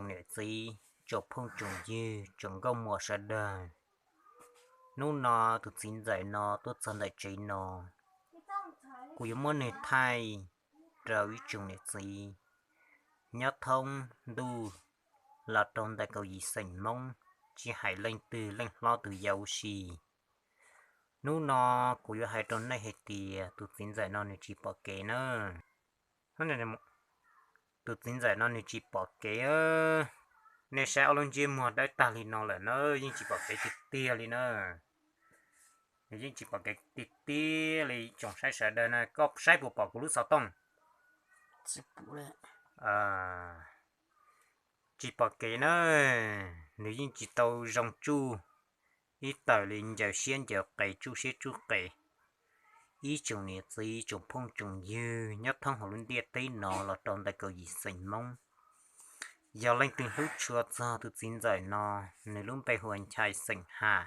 Tsoom niam txiv, tsoom phooj tsoom ywg, tsoom nkauj muam sawv daws, hnub no tus txiv ntxawm no tuaj txog ntawm tsev no, kuv yuav muab nws thaij rau ib tsoom niam txiv nyob thoob ntuj los rau ntawm kaum yim xeem Hmoob, tsis hais leej twg leej hlob tus yau ua si. Hnub no kuv yuav hais rau nej hais tias tus txiv ntxawm no nws tsis pom kev na. Tus txiv ntxawm no nws tsis pom kev. Nej saib ob lub ntsiab muag dawb tag li no lawm na, yeej tsis pom kev tiag tiag li na. Nws yeej tsis pom kev tiag tiag li, tsoom saib sawv daws na, koj saib puas pom kuv lub xov tooj? Tsis pom kev na, nws yeej tsis tau zoo tsuj ib tawm li, ncaws siab ncaws qes, tsuj siab tsuj qes. Ib tsoom niam txiv, tsoom phooj tsoom ywg nyob thoob hauv lub ntiaj teb no los rau ntawm kaum yim xeem Hmoob, yog leej twg hlub tshua txog tus txiv ntxawm no, nws lub npe hu ua Nchai xeem Has.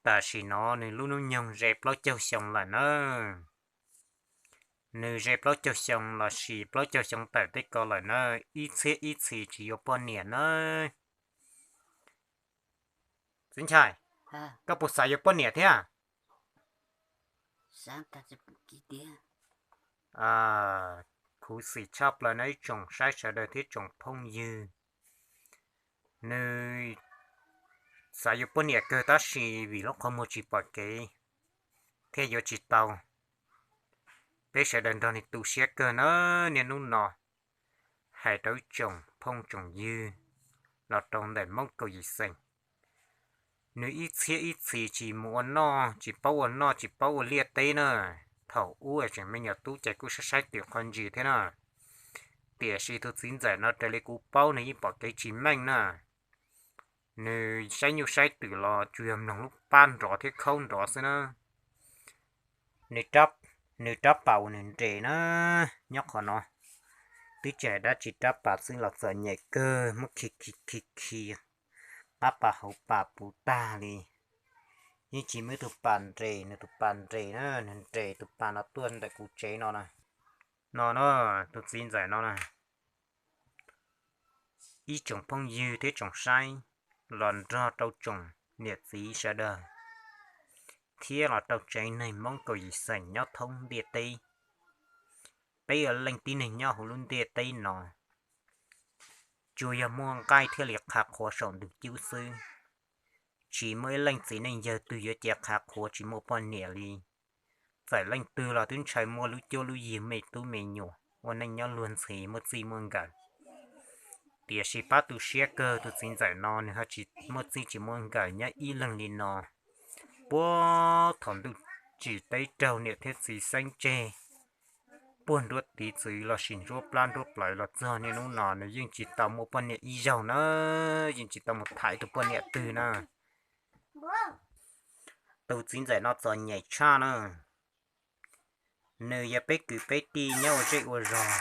Tam sim no nws lub hnub nyoog ze plaub caug xyoo lawm na. Nws ze plaub caug xyoo los sis plaub caug xyoo tawm tej ko lawm na, ib txhiab ib txhis tsis yuav poj niam na. Txiv Nchai, koj puas xav yuav poj niam thiab? Khuv xim tshaj plaws no ib tsoom saib sawv daws thiab tsoom phooj ywg. Nws xav yuav poj niam kawg tab sis vim lub qhov muag tsis pom kev thiaj yuav tsis tau. Peb sawv daws nrog nws tu siab kawg na. Niaj hnub no hais rau ib tsoom phooj tsoom ywg los rau ntawm Hmoob kaum yim xeem, nws ib txhiab ib txhis tsis mus ua noj, tsis paub ua noj tsis paub ua liaj teb na. Thaum ub tseem me nyuam tub ces kuj saib saib twm qhov ntsis thiab na. Tiam sis tus txiv ntxawm no raws li kuv paub nws yeej pom kev tsis meej na. Nws saib nyuj saib twm los tsuas yog mloog lub pab nrov thiab khaub nrov xwb na. Nws rab pas uas nws nres na, nyob qhov no, twb tsis hais dab tsi rab pas xwb los txom nyem kawg, muab khi khi khi khi, qab pas hauv pas puv tag li. Yeej tsis muaj ib tug pas nres, nws tus pas nres na, nws nres tus pas no tuaj ntawm kuv tsev no na. No na, tus txiv ntxawm no na. Ib tsoom phooj ywg thiab tsoom saib, los nrog rau tsoom niam txiv sawv daws, thiab los rau tsev neeg Hmoob kaum yim xeem nyob thoob ntiaj teb. Peb ua leej tib neeg nyob hauv lub ntiaj teb no, tsuas yog muaj nqaij thiaj li qhav qhuav saum ntug cub xwb. Tsis muaj ib leej txiv neej yawg twg yuav cia qhav qhuav tsis muaj poj niam li. Txawm leej twg los twb ntshaw muaj lub cuab lub yig me tub me nyuam ua neej nyob luag ntxhi muaj txij muaj nkawm. Tiam sis pab tu siab kawg tus txiv ntxawm no nws ho tsis muaj txij tsis muaj nkawm nyob ib leeg li no. Puag thaum ntuj tsim teb raug niam thiab txiv xeeb tseg, puag nruab tiv txwv los sis nruab plab nruab plawv los txog niaj hnub no nws yeej tsis tau muaj poj niam ib zaug na, yeej tsis tau mus tham ib tug poj niam twg na. Tus txiv ntxawm no txom nyem tshaj na. Nws yog peb kwv peb tij nyob ua zej ua zos.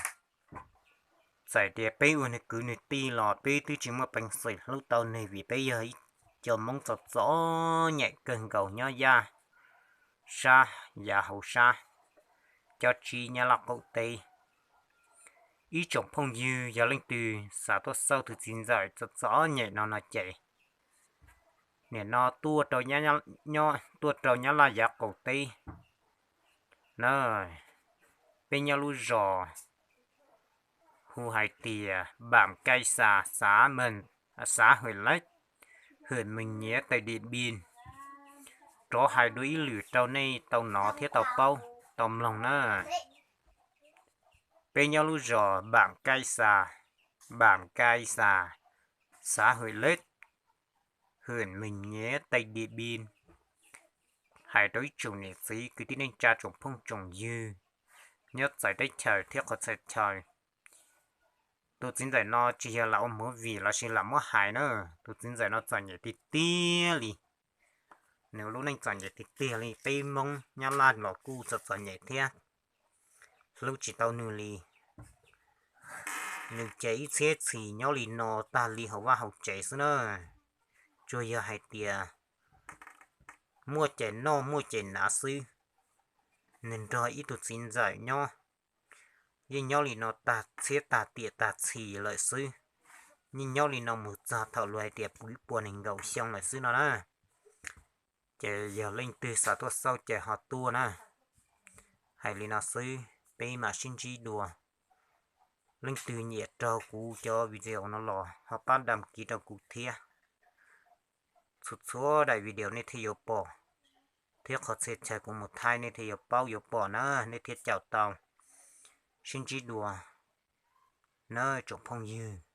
Txawm tias peb ua nws kwv nws tij los peb twb tsis muaj peev xwm hlub tau nws vim peb yog ib co Hmoob txom txom nyem kawg nkaus nyob yaj sab yav hauv sab, cob tsib Nyab Laj qaum teb. Ib tsoom phooj ywg yog leej twg xav tuaj xauj tus txiv ntxawm txom txom nyem no no ces, nim no tuaj rau Nyab Laj yav qaum teb na. Peb nyob lub zos hu hais tias Npam Kai Xas, xav Hwm Leb, Hwm Meem Nyiav, tawm Diam Npis. Rov hais dua ib lwm rau nej tau hnov thiab tau paub tau mloog na. Peb nyob lub zos Npam Kai Xas, Npam Kai Xas, xav Hwm Leb, Hwm Meem Nyiav, tawm Diam Npis. Hais rau ib tsoom niam txiv kwv tij neej tsa tsoom phooj tsoom ywg nyob txawv teb chaws thiab qhov txhia chaw, tus txiv ntxawm no tsis yog lam ua movie los sis lam muab hais na, tus txiv ntxawm no txom nyem tiag tiag li. Nws lub neej txom nyem tiag tiag li, peb Hmoob Nyab Laj los kuj txom txom nyem thiab, hlub tsis tau nws li. Nws ces ib txhiab txhis nyob li no tag li hauv vaj hauv tsev xwb na. Tsuas yog hais tias muaj ces noj muaj ces hnav xwb. Nws nrog ib tug txiv ntxawm nyob, yeej nyob li no tag txhiab tag tiam tag txhis lawm xwb. Yeej nyob li no mus txog thaum luag hais tias pw puas nees nkaum xyoo lawm xwb no na. Ces yog leej twg xav tuaj xauj ces ho tuaj na. Hais li no xwb, peb mam sib ntsib dua. Leej twg nyiam raug kuv cov video no los ho pab dam kiv rau kuv thiab. Txhua txhua daim video nej thiaj yuav pom, thiab qhov txhia chaw kuv mus thaij nej thiaj yuav paub yuav pom na, nej thiaj caum tau. Sib ntsib dua nawb tsoom phooj ywg.